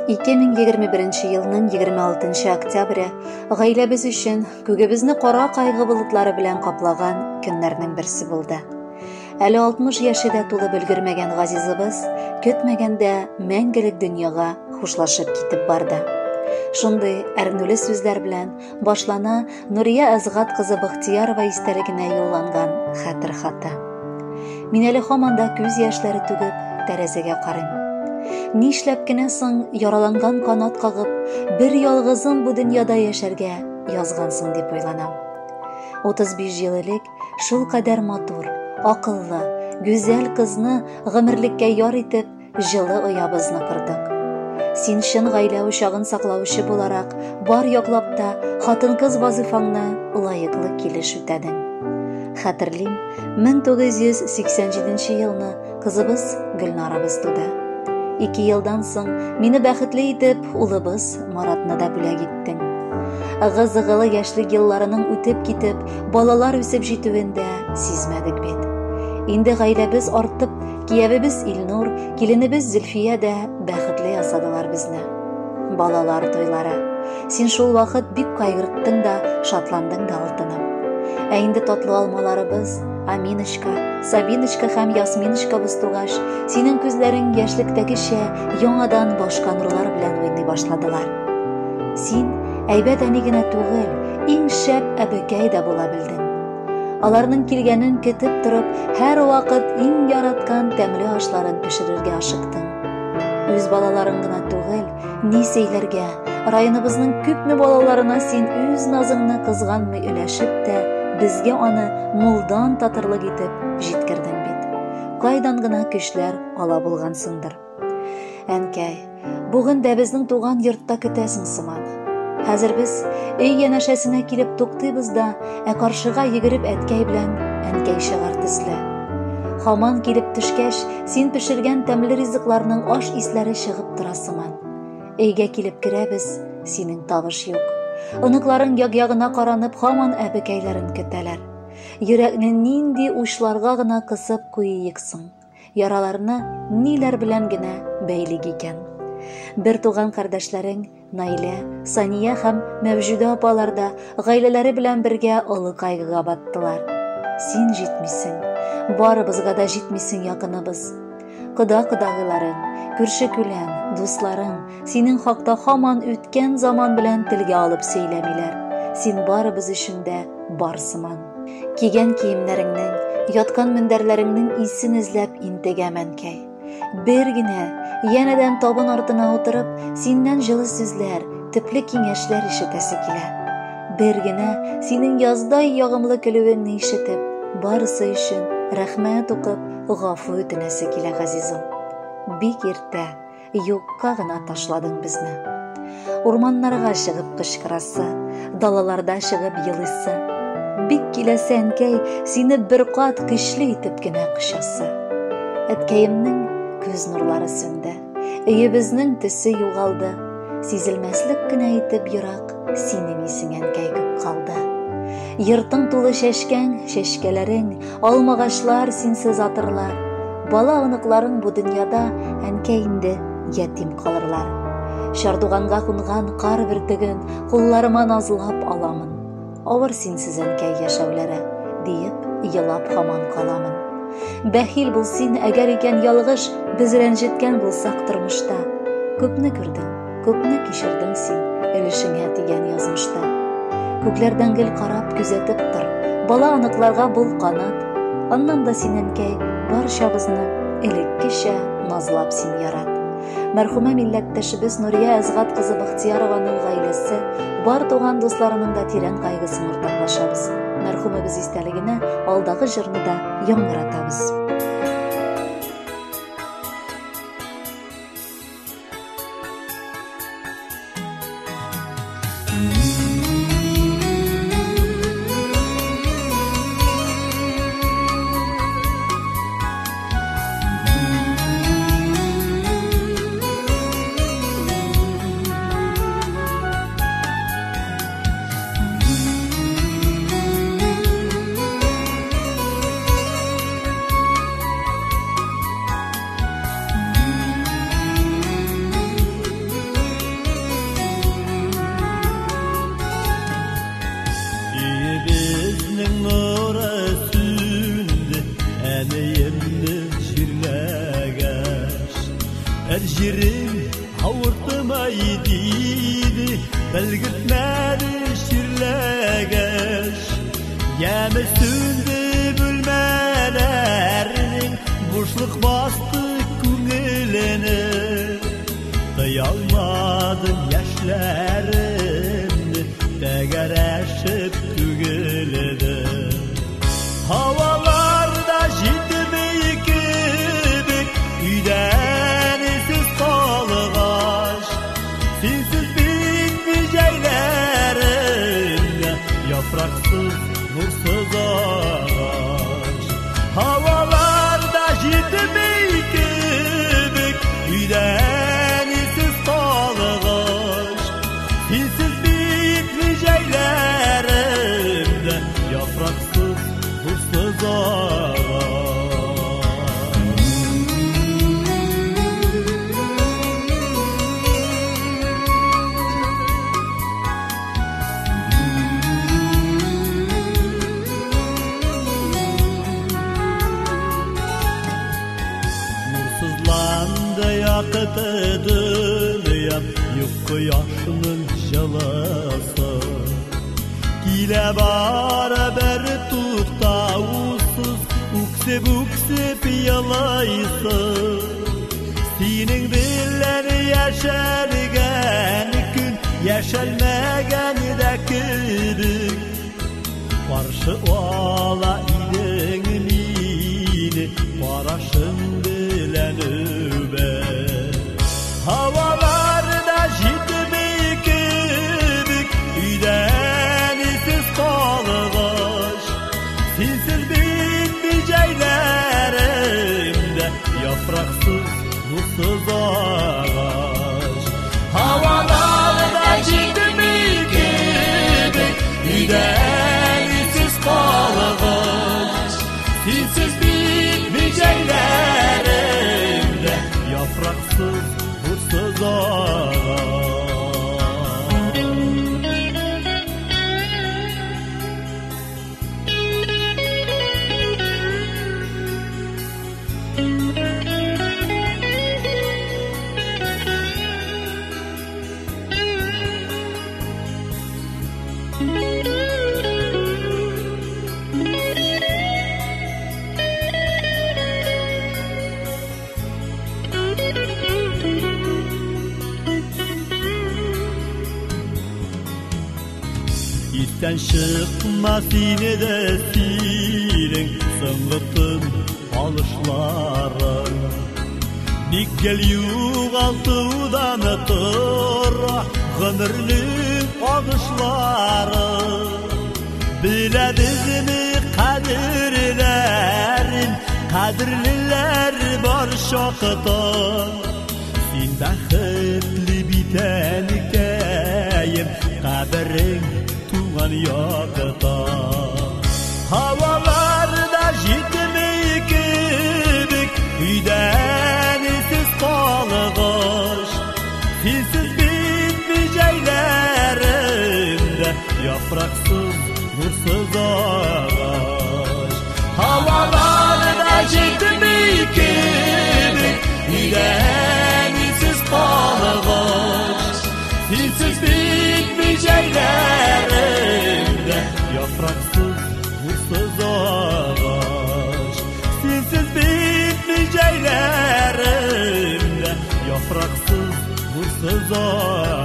2021 елның 26 октябре гаиләбез өчен күгебезне кара кайгы болытлары белән каплаган көннәрнең берсе булды. Әле 60 яше дә тулып өлгермәгән газизыбыз көтмәгәндә мәңгелек дөньяга хушлашып китеп барды. Шундый әрнүле сүзләр белән башлана Нурия Әзгат кызы Бахтиярова истәлегенә юлланган хәтер хаты. Мин әле һаман да күз яшьләре түгеп, тәрәзәгә карыйм. Нишләп кенә соң яраланган канат кагып, бер ялгызым бу дөньяда яшәргә язгансың дип уйланам. 35 ел элек шул кадәр матур, акыллы, гүзәл кызны гомерлеккә яр итеп, җылы оябызны кордык. Син чын гаилә учагын саклаучы буларак, бар яклап та хатын-кыз вазыйфаңны лаеклы килеш үтәдең. Хәтерлим, 1987 елны кызыбыз Гөлнарабыз туды. Ике елдан соң мине бәхетле итеп улыбыз Маратны да бүләк иттең. Ыгы-зыгылы яшьлек елларының үтеп китеп, балалар үсеп җитүен дә сизмәдек бит. Инде гаиләбез артып, Киявебез Илнур, киленебез Зөлфия дә бәхетле ясадылар безне. Балалар туйлары. Син шул вакыт бик кайгырттың да, шатландың да, алтыным. Ә инде татлы алмаларыбыз, Аминочка, Сабиночка һәм Ясминочкабыз тугач, синең күзләрең яшьлектәгечә яңадан башка нурлар белән уйный башладылар. Син әйбәт әни генә түгел, иң шәп әбекәй дә була белдең. Аларның килгәнен көтеп торып, һәрвакыт иң яраткан тәмле ашларын пешерергә ашыктың. Үз балаларың гына түгел, ни сөйләргә, районыбызның күпме балаларына син үз назыңны кызганмый өләшеп тә, безгә аны мулдан татырлык итеп җиткердең бит. Кайдан гына көчләр ала булгансыңдыр. Әнкәй, бүген дә безнең туган йортта көтәсең сыман. Хәзер без өй янәшәсенә килеп туктыйбыз да, ә каршыга йөгереп әткәй белән әнкәй чыгар төсле. Хаман килеп төшкәч, син пешергән тәмле ризыкларның аш исләре чыгып тора сыман. Өйгә килеп керәбез, синең тавыш юк. Оныкларың як-ягына каранып, хаман әбекәйләрен көтәләр. Йөрәкне нинди учларга гына кысып куйыйк соң? Яраларны ниләр белән генә бәйлик икән? Бер туган кардәшләрең Наилә, Сания һәм Мәвҗүдә апалар да гаиләләре белән бергә олы кайгыга баттылар. Син җитмисең. Барыбызга да җитмисең, якыныбыз. Кода-кодагыйларың, күрше-күлән, дусларың синең хакта һаман үткән заман белән телгә алып сөйләмиләр. Син барыбыз өчен дә бар сыман. Кигән киемнәреңнең, яткан мендәрләреңнең исен эзләп интегәм, әнкәй. Бер генә, янәдән табын артына утырып, синнән җылы сүзләр, төпле киңәшләр ишетәсе килә. Бер генә, синең яздай ягымлы көлүеңне ишетеп, барысы өчен рәхмәт укып, гафу үтенәсе килә, газизым. Бик иртә, Юкка гына ташладың безне. Урманнарга чыгып кычкырасы, далаларда чыгып елыйсы. Бик киләсе, әнкәй, сине бер кат көчле итеп кенә кочасы. Әткәемнең күз нурлары сүнде. Өебезнең төсе югалды. Сизелмәслек кенә итеп ерак синең исең, әнкәй, күп калды. Йортың тулы чәчкәң, чәчкәләрең, алмагачлар синсез атырлар. Бала оныкларың бу дөньяда, әнкәй, инде ятим калырлар. Чардуганга кунган кар бөртеген кулларыма назлап аламын. Авыр синсез, әнкәй, яшәүләре, диеп, елап һаман каламын. Бәхил бул син, әгәр икән ялгыш без рәнҗеткән булсак тормышта. Күпне күрдең, Күпне кичердең син, өлешеңә тигән язмышта. Күкләрдән гел карап, күзәтеп тор, бала оныкларга бул канат. Аннан да син, әнкәй, барчабызны элеккечә назлап син ярат. Мәрхүмә милләттәшебез Нурия Әзгат кызы Бахтиярованың гаиләсе, бар туган дусларының да тирән кайгысын уртаклашабыз. Мәрхүмебез истәлегенә алдагы җырны да яңгыратабыз. Эр җирем авыртмай диде, белгертмәде чирләгәч. Яме сүнде бүлмәләрнең, бушлык басты күңелене. Тыя алмадым яшьләремне, тәгәрәшеп түгелде. Һаваларда җитми кебек, өйдә әнисез калгач. Синсез битми җәйләрем дә, яфраксыз, нурсыз агач. Һаваларда җитми кебек, өйдә әнисез калгач. Синсез битми җәйләрем дә, яфраксыз, нурсыз агач. Нурсызланды якты дөньям, юк кояшның җылысы. Килә бара бер туктаусыз, үксеп-үксеп елыйсы. Синең белән яшәлгән көн, яшәлмәгән дә кебек. Каршы ала идең мине, карашың белән үбеп. Һаваларда җитми кебек, өйдә әнисез калгач. Синсез битми җәйләрем дә, яфраксыз, нурсыз агач. Һаваларда җитми кебек, өйдә әнисез калгач. Синсез битми җәйләрем дә, яфраксыз, нурсыз агач. Истән чыкмас иде дә синең соңгы тын алышларың. Бик гел югалтудан тора гомернең агышлары. Беләбезме кадерләрен, кадерлеләр бар чакта. Син бәхетле бит, әнкәем, каберең туган якта. Һаваларда җитми кебек, өйдә әнисез калгач. Синсез битми җәйләрем дә, яфраксыз, нурсыз агач. Һаваларда җитми кебек, өйдә әнисез калгач. Синсез битми җәйләрем дә, яфраксыз, нурсыз агач. Синсез битми җәйләрем дә, яфраксыз, нурсыз агач.